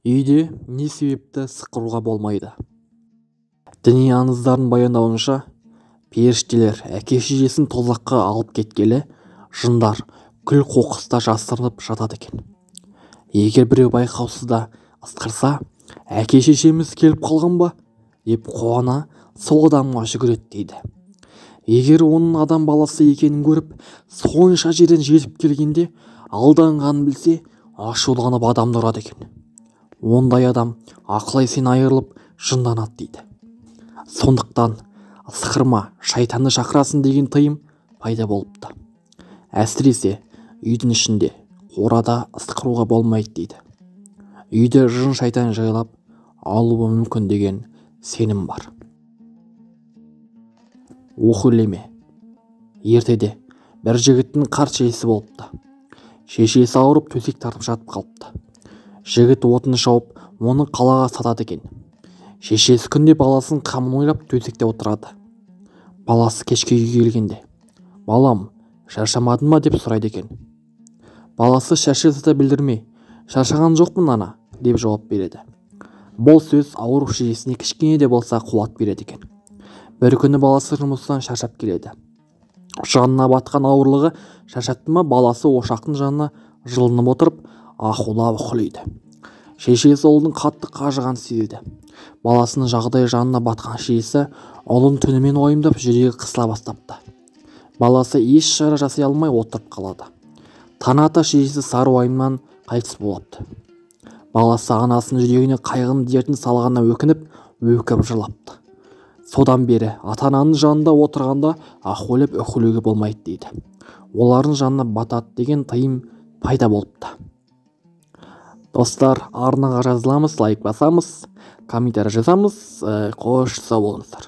Үйде не себепті сықыруға болмайды? Діни аңыздардың баяндауынша, періштелер әке-шешесін тозаққа алып кеткелі жындар күл-қоқыста жасырынып жатады екен. Егер біреу байқаусызда ысқырса, әке-шешеміз келіп қалған ба деп қуана сол адамға жүгіреді дейді. Егер оның адам баласы екенін көріп, сонша жерден жетіп келгенде алданғанын білсе, ашуланып адамды ұрады екен. Ондай адам ақыл-есінен айырылып жынданады дейді. Сондықтан ысқырма, шайтанды шақырасың деген тыйым пайда болыпты. Әсіресе үйдің ішінде, қорада ысқыруға болмайды дейді. Үйді жын шайтан жайлап алуы мүмкін деген сенім бар. Уһілеме. Ертеде бір жігіттің қарт шешесі болыпты. Шешесі ауырып төсек тартып жатып қалыпты. Жігіт отын шауып, оны қалаға сатады екен. Шешесі күнде баласының қамын ойлап төсекте отырады. Баласы кешке үйге келгенде, «Балам, шаршамадың ба?» деп сұрайды екен. Баласы шаршаса да білдірмей, «Шаршаған жоқпын, ана», деп жауап береді. Бұл сөз ауру шешесіне кішкене де болса қуат береді екен. Бір күні баласы жұмыстан шаршап келеді. Жанына батқан ауырлығы шаршатты ма, баласы ошақтың жанына жылынып отырып, ахулап үһілейді. Шешесі ұлының қатты қажығанын сезеді. Баласының жағдайы жанына батқан шешесі ұлын түнімен уайымдап жүрегі қысыла бастапты. Баласы еш шара жасай алмай отырып қалады. Таң ата шешесі сары уайымнан қайтыс болыпты. Баласы анасының жүрегіне қайғының дертін салғанына өкініп, өкіп жылапты. Содан бері ата-ананың жанында отырғанда ахуалеп үһілеуге болмайды дейді. Олардың жанына батады деген тыйым пайда болыпты. Достар, арнаға жазыламыз, лайк басамыз, комментарий жазамыз. Қош, сау болыңыздар.